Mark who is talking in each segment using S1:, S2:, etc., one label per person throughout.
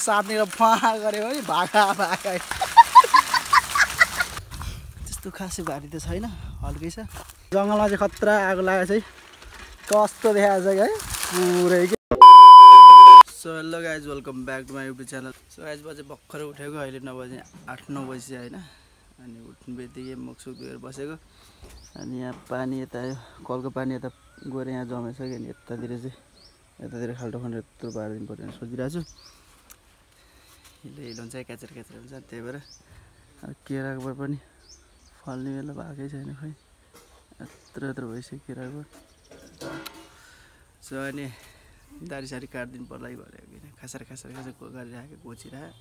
S1: साथनेर फा गऱ्यो भने भागा त्यस्तो खासै भारी त छैन, हल्कै छ। जङ्गलमा चाहिँ खतरा आगो लागेको छ है, कस्तो देखाएको छ है पुरै के। So hello guys, welcome back to my YouTube channel. So guys बजे भर्खरै उठेको, अहिले 9 बजे 8-9 बजी होइन। अनि उठ्नु बित्तिकै मुखसुख धोएर बसेको। अनि यहाँ पानी यता आयो, कलको पानी यता गएर यहाँ जमेछ कि, अनि यतातिर चाहिँ यतातिर खाल्टो खनेर यत्रो पारिदिनु पर्यो भने सोचिरहेको छु। हिलो हुन्छ क्याचर हुन्छ, त्यही भएर केराको बोट पनि फल्ने बेला भएकै छैन खोइ, यत्रो भइसक्यो केराको। सो अनि दारी सारी काटिदिनु पर्ला है भनेको, किन खासर गरिराखेको गोचिरहेको।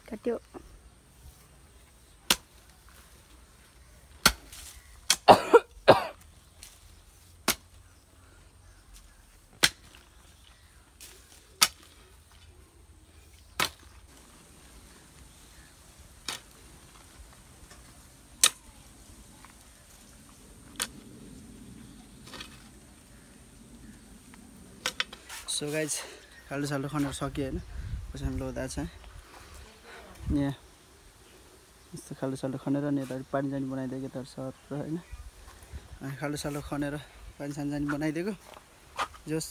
S2: काट्यो
S1: सो गाइज खाल्टो खनेर सक्यो होइन, कसैमा लोदा छ यहाँ यस्तो खाल्टो खनेर। अनि यता पानी जानी बनाइदिएको यता सर होइन, अनि खाल्टो खनेर पानी सानी बनाइदिएको। जस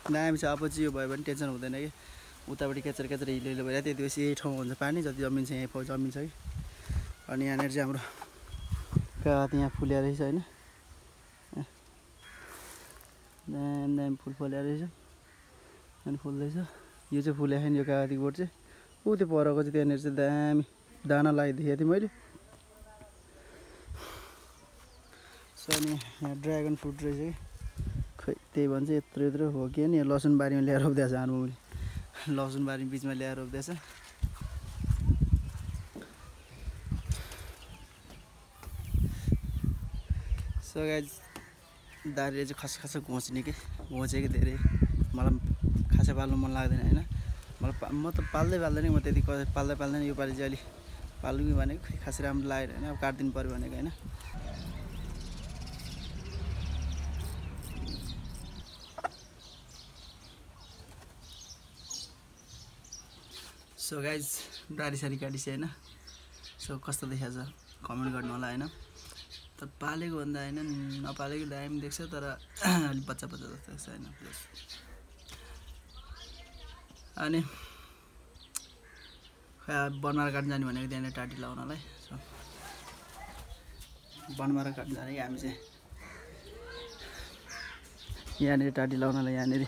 S1: दामी छ, अब चाहिँ यो भयो भने टेन्सन हुँदैन कि उतापट्टि केचर हिलो भइरहेको, त्यति बेसी यही ठाउँमा हुन्छ पानी, जति जमिन्छ यहीँ जमिन्छ कि। अनि यहाँनिर चाहिँ हाम्रो काठ यहाँ फुल्या रहेछ होइन, दामी फुल फल्या रहेछ। अनि फुल्दैछ, यो चाहिँ फुल्या छैन, यो कागतीको बोट चाहिँ ऊ त्यो परको चाहिँ त्यहाँनिर चाहिँ दामी दाना लगाइदिएको थिएँ मैले। सो अनि यहाँ ड्रागन फ्रुट रहेछ कि, खोइ त्यही भन्छ यत्रो हो कि नि। लसुन बारीमा ल्याएर रोप्दैछ आमाले, लसुन बारी बिचमा ल्याएर रोप्दैछ। सो गाइज दारीले चाहिँ खस घोच्ने कि घोचेको धेरै, मलाई खासै पाल्नु मन लाग्दैन होइन। म त पाल्दैन, म त्यति पाल्दैन। योपालि चाहिँ अलिक पाल्नु कि भनेको, खै खासै राम्रो लागेन होइन, अब काटिदिनु पऱ्यो भनेको होइन। सो गाइज दारी सारी काटिस होइन। सो कस्तो देखाएको छ कमेन्ट गर्नु होला होइन। तर पालेको भन्दा होइन नपालेको दामी देख्छ, तर अलिक बच्चा जस्तो देख्छ होइन। अनि बनमारा काट्नु जाने भनेको त्यहाँनिर टाटी लगाउनलाई। सो बनमारा काट्नु जाने कि हामी चाहिँ यहाँनिर टाटी लगाउनलाई, यहाँनिर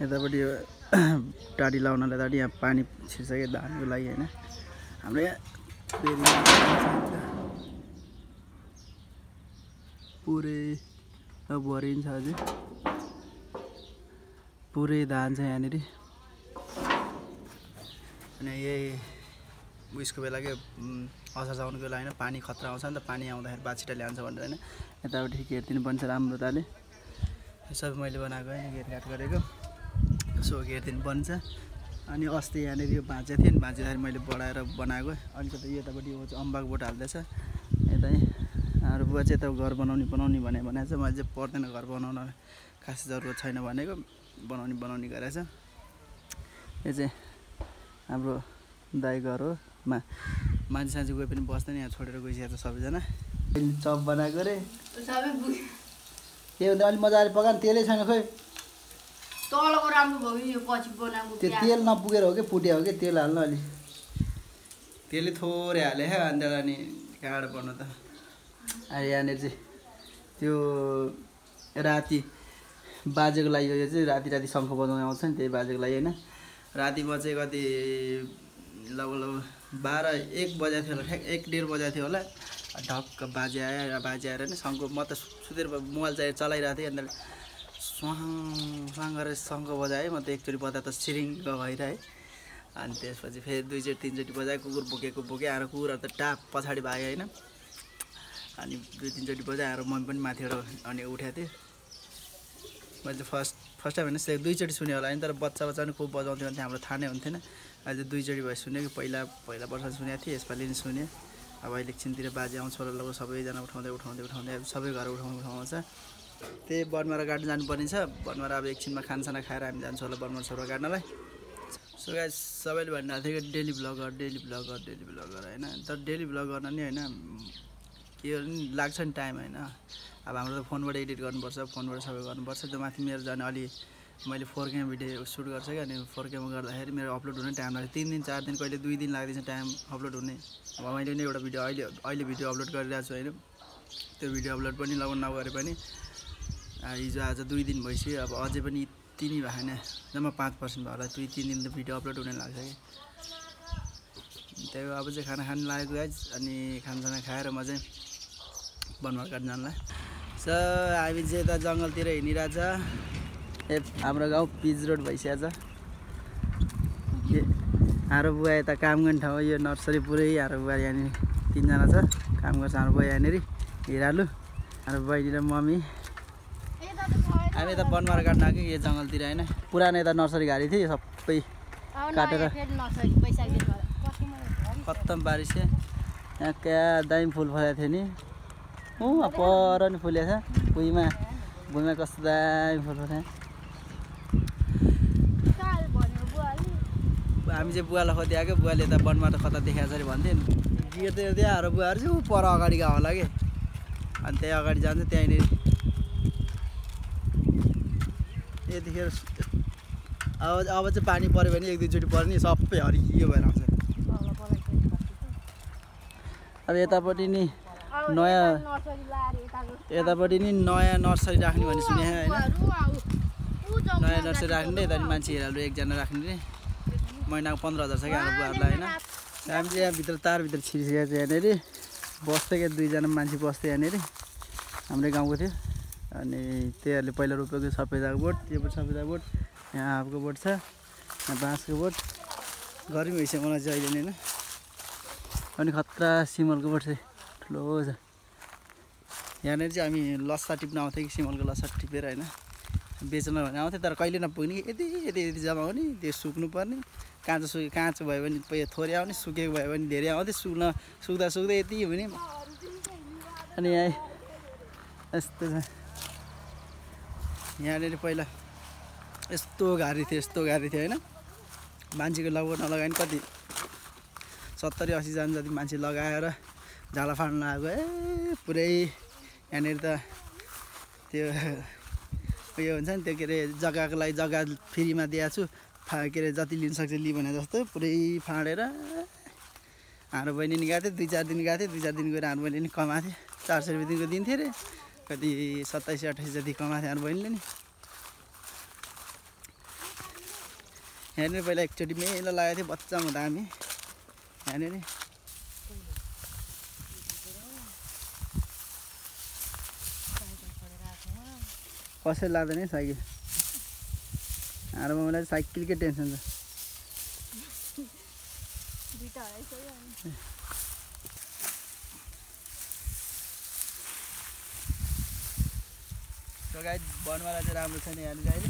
S1: यतापट्टि टाटी लगाउनलाई ताटी यहाँ पानी छिर्सक्यो धानको लागि होइन। हाम्रो यहाँ पुरै भरिन्छ अझै, पुरै धान छ यहाँनिर। अनि यही उयसको बेला के असार साउनको बेला होइन, पानी खतरा आउँछ नि त, पानी आउँदाखेरि बाछिटा ल्याउँछ भनेर होइन। यतापट्टि घेरदिनु पर्छ राम्रो ताले, सबै मैले बनाएको होइन, घेरघाट गरेको। सो घेरदिनु पर्छ। अनि अस्ति यहाँनिर यो भाँचेको थियो नि, भाँचिँदाखेरि मैले बढाएर बनाएको। अनि त यतापट्टि यो चाहिँ अम्बाको बोट हाल्दैछ यतै। हाम्रो बुवा चाहिँ यता घर बनाउने भनेको छ, मैले चाहिँ पर्दैन घर बनाउन, खासै जरुरत छैन भनेको, बनाउने गरेछ। यो चाहिँ हाम्रो दाइ घर हो, मान्छे सान्छे गए पनि बस्दैन, यहाँ छोडेर गइसकेको छ सबैजना। चप बनाएको रे के भन्दा अलिक मजाले पकाउनु, तेलै छैन खोइ।
S2: तलको राम्रो भयो यो पछि बनाएको,
S1: त्यो तेल नपुगेर हो कि फुट्यो हो कि, तेल हाल्नु अलि, तेलै थोरै हाले अन्त अनि गाह्रो पर्नु त। अहिले यहाँनिर चाहिँ त्यो राति बाजेको लागि, यो चाहिँ राति शङ्ख बजाउने आउँछ नि, त्यही बाजेको लागि होइन। रातिमा चाहिँ कति लगभग 12-1 बजेको थियो होला, ठ्याक 1-1:30 बजेको थियो होला। ढक्क बाजे आएर होइन, शङ्ख म त सुतेर मोबाइल चाहिँ चलाइरहेको थिएँ, अन्त स्वाङ गरेर शङ्ख बजाएँ। म त एकचोटि बजाए त सिरिङ्ग भइरहे। अनि त्यसपछि फेरि 2-3चोटि बजाएँ, कुकुर बोके आएर कुकुरहरू त टाप पछाडि भाग्यो होइन। अनि 2-3चोटि बजाएँ आएर मम्मी पनि माथिबाट अनि उठेको थिएँ। मैले चाहिँ फर्स्ट टाइम होइन, 2चोटि सुने होला होइन, तर बच्चा पनि खुब बजाउँथ्यो भने हाम्रो थाहा नै हुन्थेन। अहिले 2चोटि भयो सुन्यो कि, पहिला वर्ष सुनेको थिएँ, यसपालि नि सुनेँ। अब अहिले एकछिनतिर बाजे आउँछ होला लगभग सबैजना उठाउँदै सबै घर उठाउँछ। त्यही बनमारा काट्न जानुपर्ने छ। बनमारा अब एकछिनमा खानसाना खाएर हामी जान्छौँ होला बनमारा सरुवा काट्नलाई। सो गाइस सबैले भनिरहेको थियो कि डेली भ्लगर होइन। तर डेली भ्लग गर्न नि होइन के लाग्छ नि टाइम होइन। अब हाम्रो त फोनबाट एडिट गर्नुपर्छ, फोनबाट सबै गर्नुपर्छ। त्यो माथि मेरो झन् अलि मैले 4K भिडियो सुट गर्छु कि अनि 4K मा गर्दाखेरि मेरो अपलोड हुने टाइम लाग्छ 3 दिन 4 दिन कहिले 2 दिन लाग्दैछ टाइम अपलोड हुने। अब मैले नि एउटा भिडियो अहिले भिडियो अपलोड गरिरहेको छु होइन। त्यो भिडियो अपलोड पनि लगभग नगरे पनि हिजो आज 2 दिन भइसक्यो। अब अझै पनि तिनी भएन जम्मा 5% भयो होला। 2-3 दिन त भिडियो अपलोड हुने लाग्छ कि। त्यही हो अब चाहिँ खाना खान लागेको गाइज अनि खानासाना खाएर म चाहिँ बनमारा काट्न जानला। सो हामी चाहिँ यता जङ्गलतिर हिँडिरहेछ। हाम्रो गाउँ पिच रोड भइसकेको छ। हाम्रो बुवा यता काम गर्ने ठाउँ यो नर्सरी पुरै हाम्रो बुवा यहाँनिर 3 जना छ काम गर्छ। हाम्रो बुवा यहाँनिर हिरालु, हाम्रो बहिनी र मम्मी। हामी यता बनमारा काट्न आएको यो जङ्गलतिर होइन। पुरानो यता नर्सरी घारी थियो सबै काटेर खत्तम पारिसक्यो। यहाँ क्या दामी फुल फलेको थियो नि। पर नि फुलेको छ भुइँमा कस्तो दामी फुल फल्यो। हामी चाहिँ बुवालाई खोजिआएको। बुवाले यता बनमारा कता देखाएको छ अरे भन्थ्यो नि। गिर्दै हाम्रो बुवाहरू चाहिँ पर अगाडि गएको होला कि अनि त्यही अगाडि जान्छ। त्यहीँनिर यतिखेर अब चाहिँ पानी पऱ्यो भने 1-2 चोटि पऱ्यो नि सबै हरियो भएर आउँछ। अब यतापट्टि नि नयाँ नर्सरी राख्ने भन्ने सुने होइन। नयाँ नर्सरी राख्ने यता मान्छे हेरालु एकजना राख्ने रे महिनाको 15,000 छ क्या हाम्रो बुवाहरूलाई होइन। हामी चाहिँ यहाँभित्र तारभित्र छिरिसकेको छ। यहाँनिर बस्थ्यो क्या 2 जना मान्छे बस्थ्यो यहाँनिर हाम्रै गाउँको थियो। अनि त्यहीहरूले पहिला रोपेको सफेदाको बोट, यो बोट सफेदाको बोट, यहाँ आँपको बोट छ, यहाँ बाँसको बोट। गर्मी भइसक्यो मलाई चाहिँ अहिले नै होइन। अनि खतरा सिमलको बोट चाहिँ ठुलो छ। यहाँनिर चाहिँ हामी लस्सा टिप्न आउँथ्यो कि सिमलको लस्सा टिपेर होइन बेच्न भने आउँथ्यो। तर कहिले नपुग्ने कि यति जम्मा हुने त्यो सुक्नुपर्ने। काँचो भयो भने थोरै आउने, सुकेको भयो भने धेरै आउँथ्यो। सुक्दा यति हुने। अनि यहाँ यस्तो छ यहाँनिर पहिला यस्तो घारी थियो होइन। मान्छेको लगभग नलगायो नि कति 70-80 जना जति मान्छे लगाएर झाला फाड्न आएको। पुरै यहाँनिर त त्यो उयो हुन्छ नि त्यो के अरे जग्गाको लागि जग्गा फ्रीमा दिएको छु के अरे जति लिन सक्छ लि भने जस्तो पुरै फाँडेर हाम्रो बहिनी नि गएको थियो। 2-4 दिन गएको थियो। 2-4 दिन गएर हाम्रो बहिनीले नि कमाएको थियो। 400 रुपियाँ दिनको दिन्थ्यो अरे कति 27-28 जति कमाएको थियो हाम्रो बहिनीले नि। यहाँनिर पहिला एकचोटि मेला लागेको थियो बच्चा हुँदा हामी यहाँनिर। कसैले लाग्दैन है साइकल। हाम्रो मम्मीलाई साइकलकै टेन्सन छ। सो गाइस बनमारा चाहिँ राम्रो छैन यहाँनिर अहिले।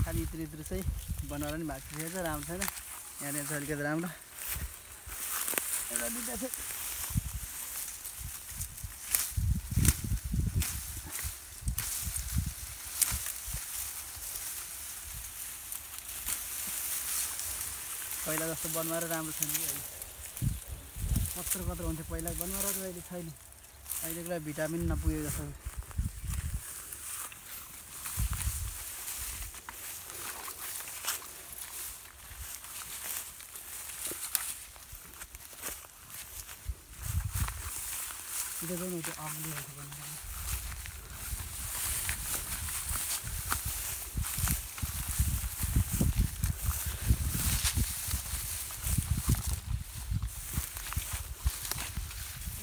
S1: खालि इत्रु चाहिँ बनमारा नि भएको छ राम्रो छैन यहाँनिर चाहिँ अलिकति राम्रो। एउटा दुईवटा छ। पहिला जस्तो बनमारा राम्रो छैन कि अहिले कत्रो हुन्थ्यो पहिला बनमारा त अहिले छैन। अहिलेको लागि भिटामिन नपुगेको जस्तो। इधर दोनों तो आग भी होती है।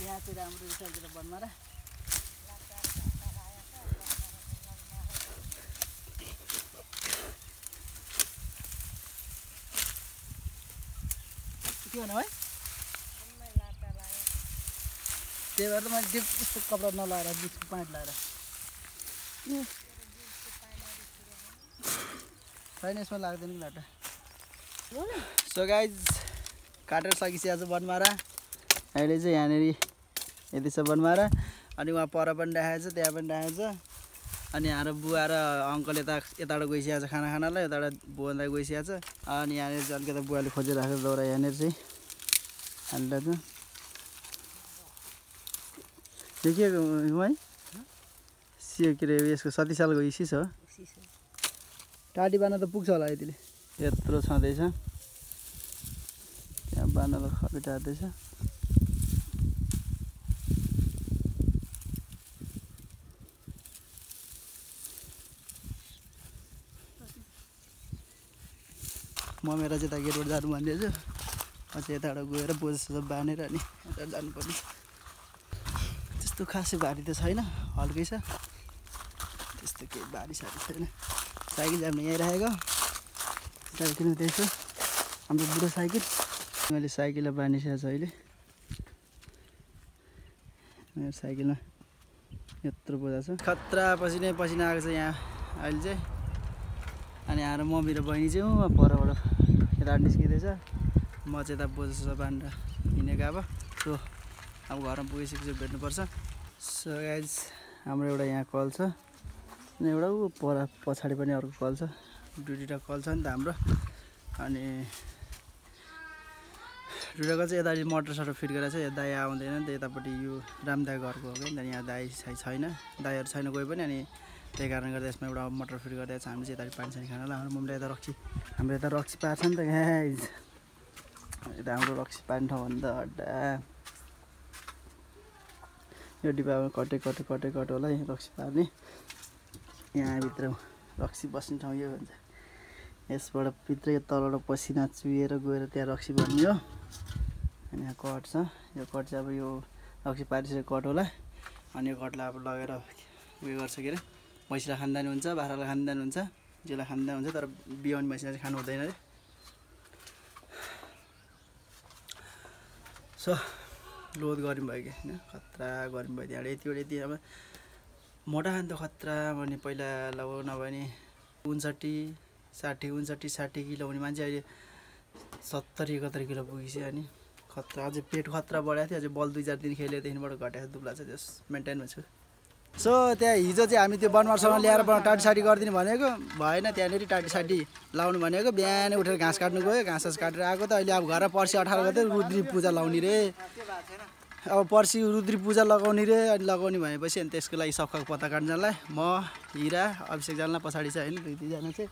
S1: यहाँ चाहिँ राम्रो विचार बनमारा के भन्नु है। त्यही भएर त मैले यस्तो कपडा नलाएर बिचको प्यान्ट लगाएर छैन यसमा लाग्दैन लाटा। सो गाइज काटेर सकिसकेको छ बनमारा। अहिले चाहिँ यहाँनिर यति छ बनमारा अनि उहाँ पर पनि राखेको छ त्यहाँ पनि राखेको छ अनि हाम्रो बुवा र अङ्कल यताबाट गइसकेको छ खाना खानालाई यताबाट बुवालाई गइसकेको छ अनि यहाँनिर चाहिँ अलिकति बुवाले खोजेर राखेको दाउरा यहाँनिर चाहिँ हामीलाई चाहिँ के है सियो के अरे यसको 37 सालको इसी छ टाटी बाँध्न त पुग्छ होला यतिले यत्रो छँदैछ त्यहाँ बाँध्न त खपी टार्दैछ म मेरो चाहिँ त गेटबाट जानु भन्दैछु अझै यताबाट गएर बोझ बाँधेर अनि यता जानुपर्ने त्यस्तो खासै भारी त छैन हल्कै छ त्यस्तो केही भारी सारी छैन साइकल हामीले यहीँ राखेको साइकलमा त्यही छ हाम्रो बुढो साइकल मैले साइकललाई बाँधिसकेको छु अहिले मेरो साइकलमा यत्रो बोझा छ खतरा पसिना आएको छ यहाँ अहिले चाहिँ अनि हाम्रो मम्मी र बहिनी चाहिँ उहाँ परबाट यता निस्किँदैछ म चाहिँ यता बोझा बाँधेर हिँडेको अब अब घरमा पुगिसकेपछि भेट्नुपर्छ सो गाइज हाम्रो एउटा यहाँ कल छ अनि एउटा पर पछाडि पनि अर्को कल छ दुईवटा कल छ नि त हाम्रो अनि दुईवटाको चाहिँ यता मोटर सटर फिट गरेर चाहिँ दाइ आउँदैन नि त यतापट्टि यो रामदाई घरको हो कि यहाँ दाइ छैन दाइहरू छैन कोही पनि अनि त्यही कारणले गर्दा यसमा एउटा मोटर फिट गरिदिएको छ हामी चाहिँ यता पानी सानी खानालाई हाम्रो मम्मीले यता हाम्रो यता रक्सी पार्छ नि त गाइज यता हाम्रो रक्सी पार्ने ठाउँ भन्दा अड्डा यो डिब्बामा कटे होला यहाँ रक्सी पार्ने यहाँभित्र रक्सी बस्ने ठाउँ यो भन्छ यसबाट भित्रै तलबाट पसिना चुहेर गएर त्यहाँ रक्सी बन्ने हो अनि यहाँ कट छ यो कट चाहिँ अब यो रक्सी पारिसकेको कट होला अनि यो कटलाई अब लगेर उयो गर्छ के अरे मैसिला खानदानी हुन्छ बाख्रालाई खानदानी हुन्छ जेलाई खानदानी हुन्छ तर बिहान मैसिला चाहिँ खानु हुँदैन अरे सो लोड गर्नु भयो कि होइन खतरा गर्नु भयो त्यहाँबाट यति अब मोटा खान त खतरा भने पहिला लगाउ नभए नि 60 किलो हुने मान्छे अहिले 70-71 किलो पुगिसक्यो अनि खतरा अझै पेट खतरा बढाएको थियो अझै बल 2-4 दिन खेल्यो देखिबाट घटाएको दुब्ला छ त्यस मेन्टेनमा छु सो त्यहाँ हिजो चाहिँ हामी त्यो बनमारसँग ल्याएर टाटी साटी गरिदिनु भनेको भएन त्यहाँनिर टाटी साटी लाउनु भनेको बिहानै उठेर घाँस काट्नु गयो घाँस काटेर आएको त अहिले अब घर पर्सि 18 गते रुद्री पूजा लाउने रे अब पर्सि रुद्री पूजा लगाउने रे अनि लगाउने भनेपछि अनि त्यसको लागि सफाको पत्ता काट्नलाई म हिरा अभिषेक जानलाई पछाडि छ होइन 2-3 जना चाहिँ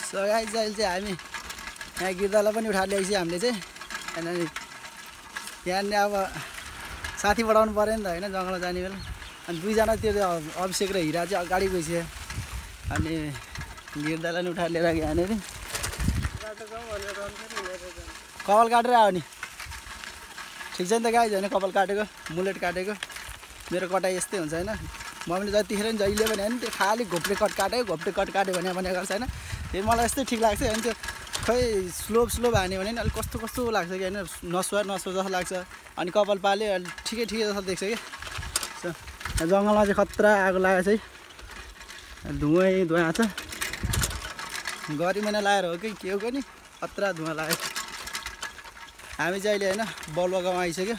S1: सो गाइस अहिले चाहिँ हामी यहाँ गिर्दालाई पनि उठाएर ल्याइसक्यो हामीले चाहिँ अनि यहाँनिर अब साथी बढाउनु पऱ्यो नि त होइन जङ्गलमा जाने बेला अनि 2 जना त्यो अभिषेक र हिरा चाहिँ अगाडि गइसक्यो अनि गिर्दालाई पनि उठाएर लिएर यहाँनिर कपाल काटेर आयो नि ठिक छ नि त गाइज होइन कपाल काटेको मुलेट काटेको मेरो कटाइ यस्तै हुन्छ होइन मम्मीले जतिखेर नि जहिले पनि होइन त्यो खालि घोप्टे कट काट्यो भने गर्छ होइन त्यो मलाई यस्तै ठिक लाग्छ अनि त्यो खै स्लो हान्यो भने नि अलिक कस्तो लाग्छ कि होइन नसुवा जस्तो लाग्छ अनि कपाल पाल्यो अलि ठिकै जस्तो देख्छ कि जङ्गलमा चाहिँ खतरा आगो लागेको छ धुवा छ गरी महिना लगाएर हो कि के हो नि खतरा धुवा लागेको हामी चाहिँ अहिले होइन बलुवा गाउँ आइसक्यो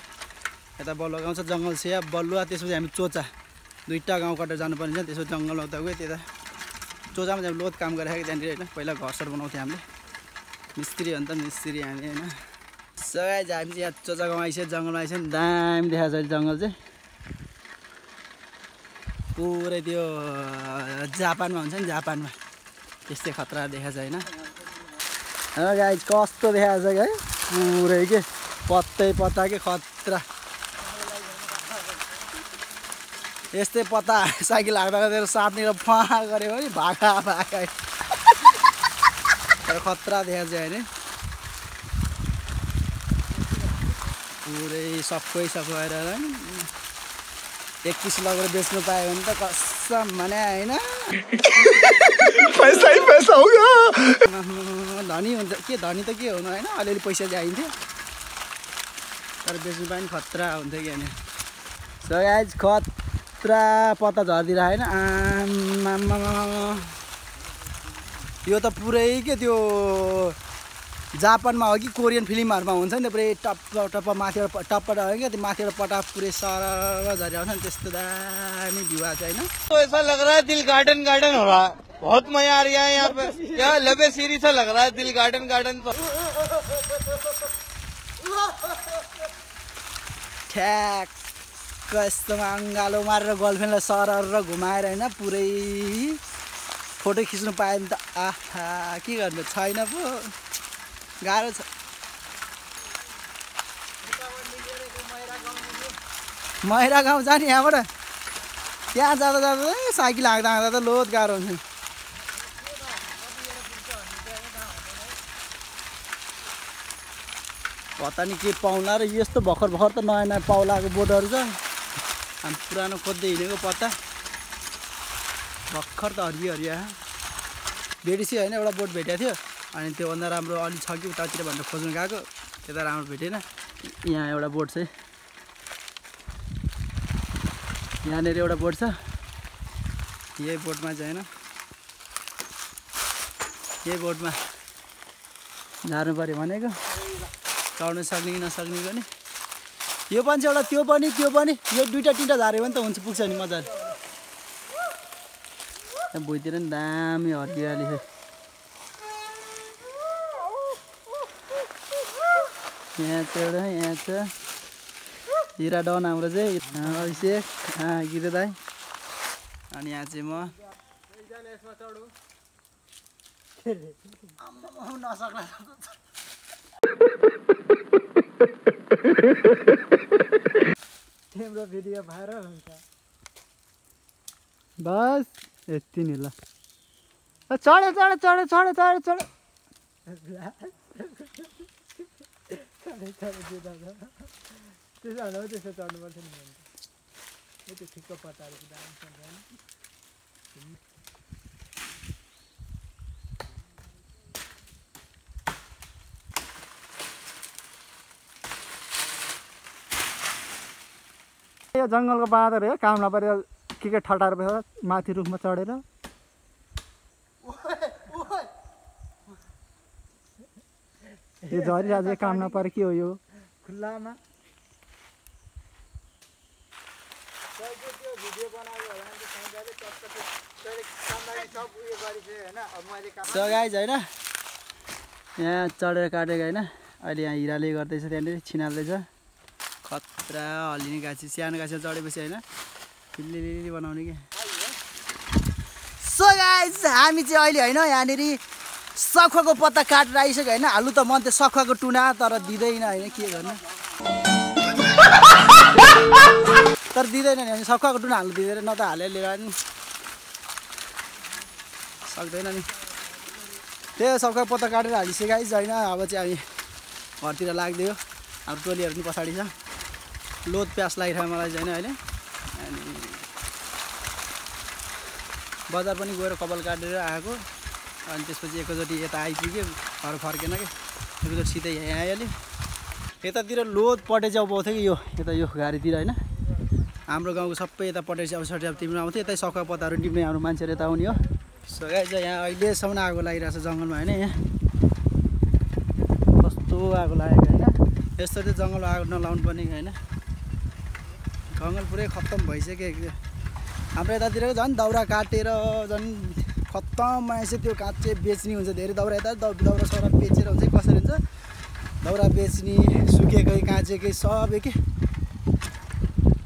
S1: यता बलुवा गाउँ छ जङ्गल छ बलुवा त्यसपछि हामी चोचा 2टा गाउँ कटेर जानुपर्ने छ त्यसपछि जङ्गलमा उता गयो त्यता चोचामा चाहिँ लोद काम गरिरहेको त्यहाँनिर होइन पहिला घरसर बनाउँथ्यो हामीले मिस्त्री अन्त मिस्त्री हामी होइन सबै चाहिँ हामी चाहिँ यहाँ चोचा गाउँ आइसक्यो जङ्गलमा आइसक्यो दामी देखाएको छ अहिले जङ्गल चाहिँ पुरै त्यो जापानमा हुन्छ नि जापानमा त्यस्तै खतरा देखाएको छ होइन गाइस कस्तो देखाएको छ है पुरै के पत्ता के खतरा यस्तै पत्ता साइकल हाक्दा साट्नेर फा गऱ्यो भने भाका खतरा देखाएको छ होइन पुरै सबै गरेर एक किस लगेर बेच्नु पायो भने त कसम भने होइन
S3: पैसा ही पैसा होगा
S1: धनी हुन्छ के धनी त के हुनु होइन अलिअलि पैसा चाहिँ आइन्थ्यो तर बेच्नु पायो भने खतरा हुन्थ्यो कि होइन सो गाइस खतरा पत्ता झरिदिएर होइन आम्मामा यो त पुरै के त्यो जापानमा हो कि कोरियन फिल्महरुमा हुन्छ नि पुरै टप माथिबाट टप्पबाट हो क्या त्यो माथिबाट पटाप पुरै सरर झरी आउँछ नि त्यस्तो दामी भ्यू आछ हैन
S3: तो ऐसा लग रहा है दिल गार्डन गार्डन हो रहा है बहुत मजा आ रहा है यहाँ पे क्या लबे सीरी सा लग रहा है दिल गार्डन गार्डन
S1: ठ्याक कस्तोमा अङ्गालो मारेर गर्लफ्रेन्डलाई सरर घुमाएर हैन पुरै फोटो खिच्नु पाए नि त आहा के गर्नु छैन पो गाह्रो छ मैरा गाउँ जाने यहाँबाट त्यहाँ जाँदा जाँदा साइकल हाँक्दा हाँक्दा त लोत गाह्रो हुन्छ पत्ता नि के पाउला र यस्तो भर्खर भर्खर त नयाँ नयाँ पाउलाको बोटहरू छ हामी पुरानो खोज्दै हिँडेको पत्ता भर्खर त हरियो हरियो भेटेपछि होइन एउटा बोट भेटेको थियो अनि त्योभन्दा राम्रो अलि छ कि उतातिर भनेर खोज्नु गएको त्यता राम्रो भेटेन यहाँ एउटा बोट छ यहाँनिर एउटा बोट छ यही बोटमा चाहिँ होइन यही बोटमा झार्नु पऱ्यो भनेको चढ्नु सक्ने कि नसक्ने पनि यो पनि चाहिँ एउटा त्यो पनि यो दुईटा तिनवटा झार्यो भने त हुन्छ पुग्छ नि मजाले भुइँतिर नि दामी हरियाली छ यहाँ छ एउटा यहाँ छ हिरा डन हाम्रो चाहिँ अभिषेक गिरे दाई अनि यहाँ चाहिँ म नसक्ला तिम्रो भिडियो भाइरल हुन्छ बस यति नि ल चढ्यो त्यसो चढ्नुपर्छ नि त्यो ठिक्क पटाएर यो जङ्गलको बाँदर हो काम नपरेर के ठटाएर बसेर माथि रुखमा चढेर यो झरिरहेको काम नपरे के हो यो खुल्लामा सो गाइज होइन यहाँ चढेर काटेको होइन अहिले यहाँ हिराले गर्दैछ त्यहाँनिर छिनाल्दैछ खतरा हल्लिने गाछी सानो गाछीमा चढेपछि होइन लिली बनाउने कि सो गाइज हामी चाहिँ अहिले होइन यहाँनिर सखुवाको पत्ता काटेर आइसक्यो होइन हाल्नु त मन त्यो सखुवाको टुना तर दिँदैन होइन के गर्नु तर दिँदैन नि अनि सखुवाको टुना हाल्नु दिँदैन न त हालेर लिएर नि सक्दैन नि त्यही सखुवा पत्ता काटेर हालिसक्यो गाइज होइन अब चाहिँ हामी घरतिर लाग्दियो अब टोलीहरू पनि पछाडि छ लोत प्यास लागिरहेको मलाई चाहिँ होइन अहिले अनि बजार पनि गएर कपाल काटेर आएको अनि त्यसपछि एकैचोटि यता आइपुग्यो घर फर्केन कि एकैचोटि सिधै यहाँ आइहाल्यो यतातिर लोत पटेच्याउ पाउँथ्यो कि यो यता यो गाडीतिर होइन हाम्रो गाउँको सबै यता पटेच्याउ सटेच्याउ टिप्नु आउँथ्यो यतै सखुवा पत्ताहरू टिप्ने हाम्रो मान्छेहरू यता आउने हो सो गाइस यहाँ अहिलेसम्म आगो लागिरहेको छ जङ्गलमा होइन यहाँ कस्तो आगो लागेको होइन यस्तो चाहिँ जङ्गलमा आगो नलाउनु पर्ने होइन जङ्गल पुरै खत्तम भइसक्यो हाम्रो यतातिर झन् दाउरा काटेर झन् खत्तम मान्छे त्यो काँचे बेच्ने हुन्छ धेरै दाउरा यता दाउरा सौरा बेचेर हुन्छ कसरी हुन्छ दाउरा बेच्ने सुकेकै काँचेकै सबै के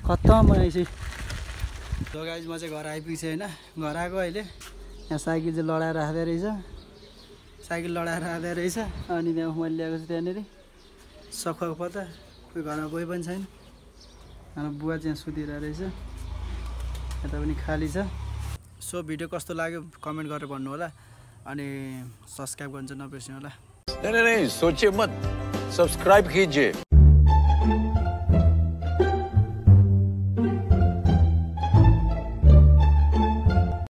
S1: खत्तम मान्छे सो गाइस म चाहिँ घर आइपुगेँ होइन घर आएको अहिले यहाँ साइकल चाहिँ लडाएर हाल्दै रहेछ साइकल लडाएर हाल्दै रहेछ अनि त्यहाँ मैले ल्याएको छु त्यहाँनिर सखुवाको पत्ता कोही घरमा कोही पनि छैन हाम्रो बुवा चाहिँ सुतिरहेको रहेछ यता पनि खाली छ सो भिडियो कस्तो लाग्यो कमेन्ट गरेर भन्नु होला अनि सब्सक्राइब गर्न चाहिँ नबिर्सिनु होला
S4: नहीं सोचिए मत सब्सक्राइब कीजिए